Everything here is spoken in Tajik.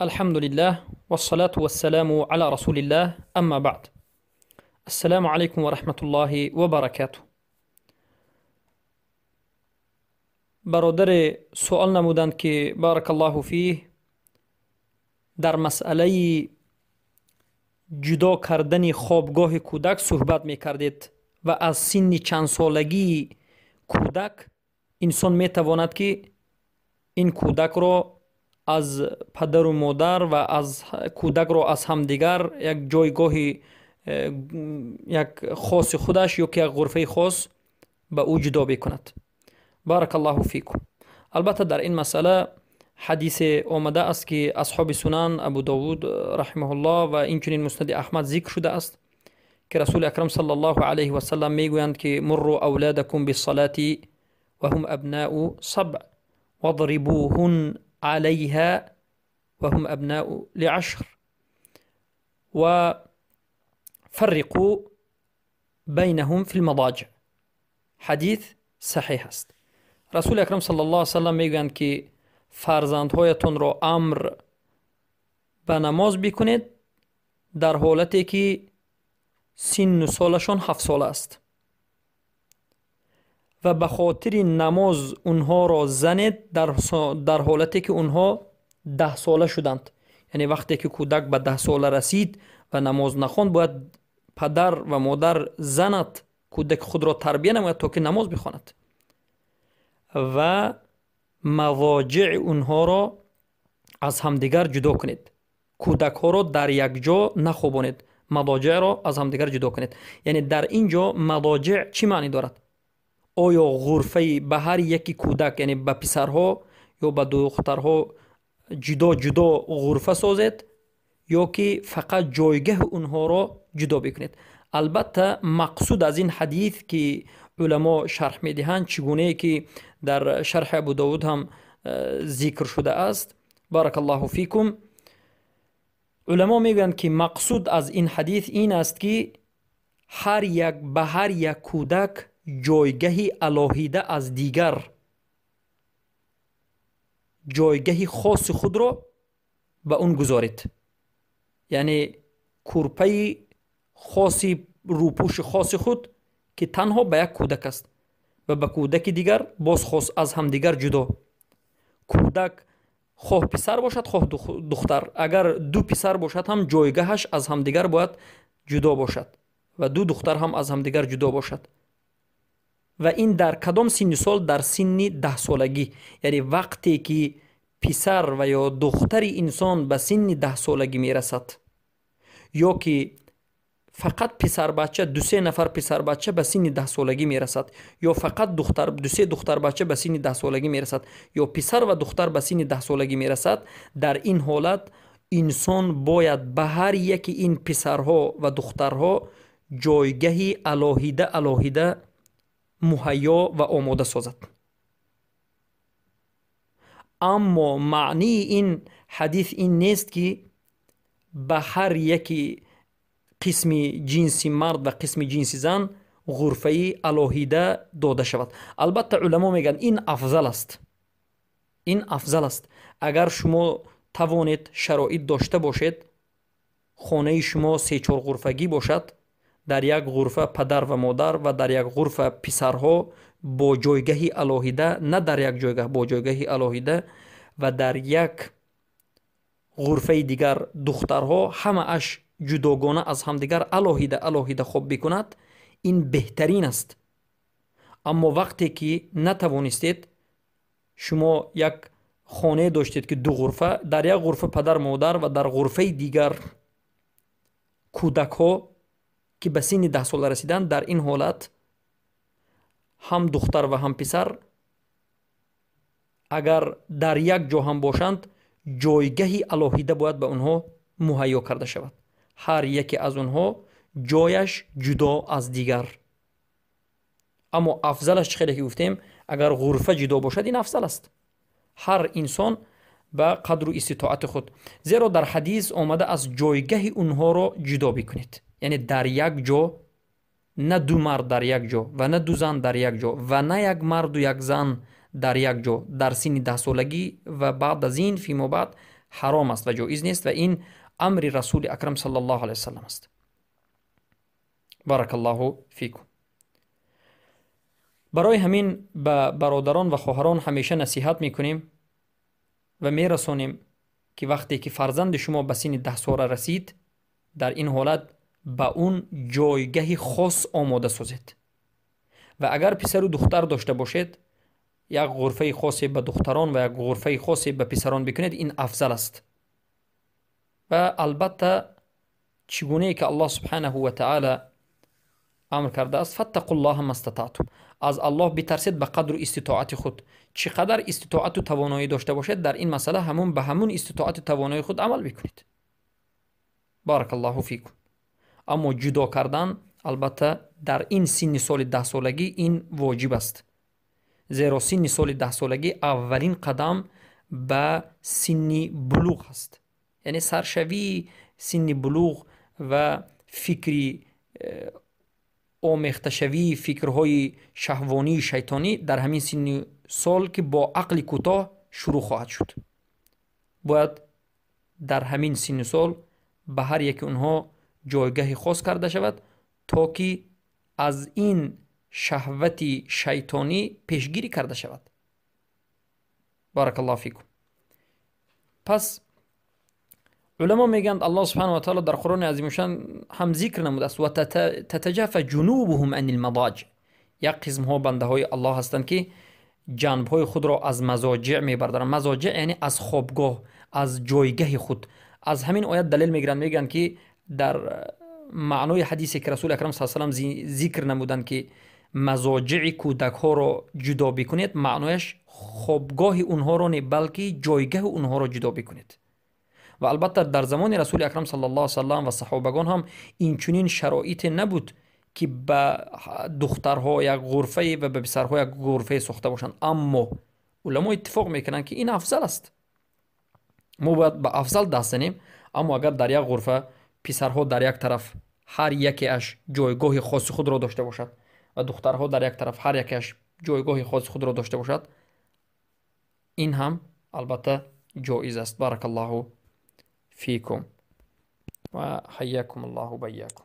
الحمد لله والصلاة والسلام على رسول الله، أما بعد. السلام عليكم ورحمة الله وبركاته. برادر سؤال نمودند که بارک الله فیه در مسئله جدا کردن خوابگاه کودک صحبت میکردید و از سن چند سالگی کودک انسان میتواند که این کودک را از پدر و مادر و از کودک را از همدیگر یک جایگاه یک خاص خودش یا که یک غرفه خاص به او جدا بکند. بارک الله فیکم. البته در این مسئله حدیث آمده است که اصحاب سنن ابو داود رحمه الله و اینچنین مسند احمد ذکر شده است که رسول اکرم صلی الله علیه و سلم میگویند که مروا اولادکم بالصلاة وهم ابناء سبع واضربوهن علیها وهم ابناء لعشر وفرقوا بینهم فی المضاجع. حدیث صحیح است. رسول اکرم صلی الله علیه و سلم میگویند که فرزندهایتان را امر به نماز بکنید در حالتی که سن و سالشان 7 ساله است و به خاطر نماز اونها را زنید در حالتی که اونها 10 ساله شدند. یعنی وقتی که کودک به 10 ساله رسید و نماز نخواند، باید پدر و مادر زند کودک خود را تربیه نماید تا که نماز بخواند و مضاجع اونها را از همدیگر جدا کنید. کودک ها را در یک جا نخوابانید، مضاجع را از همدیگر جدا کنید. یعنی در اینجا مضاجع چی معنی دارد؟ آیا غرفه به هر یکی کودک، یعنی به پسرها یا به دخترها جدا جدا غرفه سازید یا که فقط جایگاه اونها را جدا بکنید؟ البته مقصود از این حدیث که علما شرح میدهند، چگونه که در شرح ابو داود هم ذکر شده است، بارک الله فیکم، علما میگویند که مقصود از این حدیث این است که هر یک به هر یک کودک جایگاه علاهیده از دیگر، جایگاه خاص خود را به اون گذارید. یعنی کورپه خاصی، روپوش خاص خود که تنها به یک کودک است و به کودک دیگر باز خاص از همدیگر جدا. کودک خواه پسر باشد خواه دختر، اگر دو پسر باشد هم جایگاهش از همدیگر باید جدا باشد و دو دختر هم از همدیگر جدا باشد. و این در کدام سن سال؟ در سن 10 سالگی. یعنی وقتی که پسر و یا دختر انسان به سن 10 سالگی میرسد، یا که فقط پسر بچه، 2-3 نفر پسر بچه به سن 10 سالگی میرسد، یا فقط دختر، 2-3 دختر بچه به سن 10 سالگی میرسد، یا پسر و دختر به سن 10 سالگی میرسد، در این حالت انسان باید به هر یکی این پسرها و دخترها جایگاه علاهیده علاهیده مهیا و آماده سازد. اما معنی این حدیث این نیست که به هر یکی قسم جنس مرد و قسم جنس زن غرفه علاهیده داده شود. البته علما میگن این افضل است، این افضل است. اگر شما توانید شرایط داشته باشید، خانه شما 3-4 غرفگی باشد، در یک غرفه پدر و مادر و در یک غرفه پسرها با جایگاه علاهیده، نه در یک جایگاه، با جایگاه علاهیده، و در یک غرفه دیگر دخترها، همه اش جداگانه از همدیگر علاهیده علاهیده خواب بکند، این بهترین است. اما وقتی که نتوانستید، شما یک خانه داشتید که 2 غرفه، در یک غرفه پدر مادر و در غرفه دیگر کودک ها که به سن 10 ساله رسیدند، در این حالت هم دختر و هم پسر اگر در یک جا هم باشند، جایگاه علاهیده باید به آنها مهیا کرده شود. هر یکی از آنها جایش جدا از دیگر. اما افضلش خیلی که گفتیم، اگر غرفه جدا باشد این افضل است. هر انسان به قدر و استطاعت خود، زیرا در حدیث آمده از جایگاه اونها را جدا بکنید. یعنی در یک جا، نه 2 مرد در یک جا و نه 2 زن در یک جا و نه یک مرد و یک زن در یک جا در سن 10 سالگی و بعد از این فیما بعد ҳаром аст ва ҷоиз нест ва ин амри Расули Акрам саллаллоҳу алайҳи васаллам аст. Баракаллоҳу фикум. Барои ҳамин ба бародарон ва хоҳарон ҳамеша насиҳат мекунем ва мерасонем, ки вақте ки фарзанди шумо ба синни 10 сола расид, дар ин ҳолат ба он ҷойгаҳи хос омода созед ва агар писару духтар дошта бошед, як ғурфаи хосе ба духтарон ва як ғурфаи хосе ба писарон бикунед, ин афзал аст. Ва албатта, чӣ гунае ки Аллоҳ субҳанаҳу ва таъала амр кардааст: فاتقوا الله ما استطعتم, аз Аллоҳ битарсед ба қадру иститоати худ. Чӣ қадар иститоату тавоноӣ дошта бошед, дар ин масъала ҳамун ба ҳамун иститоату тавоноии худ амал бикунед. Баракаллоҳу фикум. Аммо ҷудо кардан, албатта, дар ин синни соли 10-солагӣ ин воҷиб аст, зеро синни соли 10-солагӣ аввалин қадам ба синни булуғ аст, яъне саршавии синни булуғ ва фикри омехташавии фикрҳои шаҳвонии шайтонӣ дар ҳамин синни сол, ки бо ақли кӯтоҳ шурӯъ хоҳад шуд. Бояд дар ҳамин синни сол ба ҳар яки онҳо ҷойгаҳи хос карда шавад, то ки аз ин шаҳвати шайтонӣ пешгирӣ карда шавад. Баракаллоҳу фикум. Пас уламо мегӯянд, Аллоҳ субҳанаҳу ва таъала дар Қуръони азимушшан ҳам зикр намудааст: وتتجافى جنوبهم عن المضاجع. Як қисмҳо бандаҳои Аллоҳ ҳастанд, ки ҷанбҳои худро аз مضاجع мебардаранд. مضاجع яъне аз хобгоҳ, аз ҷойгаҳи худ. Аз ҳамин оят далел мегиранд, мегӯянд, ки дар маънои ҳадисе, ки Расули Акрам с салам зикр намуданд, ки мазоҷиъи кӯдакҳоро ҷудо бикунед, маънояш хобгоҳи онҳоро не, балки ҷойгаҳи онҳоро ҷудо бикунед. Ва албатта, дар замони Расули Акрам саллаллоҳу салам ва саҳобагон ҳам инчунин шароите набуд, ки ба духтарҳо як ғурфае ва ба писарҳо як ғурфае сохта бошанд. Аммо уламо иттифоқ мекунанд, ки ин афзал аст, мо бояд ба афзал даст занем. Аммо агар дар як ғурфа писарҳо дар як тараф, ҳар якеаш ҷойгоҳи хоси худро дошта бошад, ва духтарҳо дар як тараф, ҳар якеаш ҷойгоҳи хоси худро дошта бошад, ин ҳам албатта ҷоиз аст. Баракаллоҳу фикум ва ҳайякум аллоҳу байякум.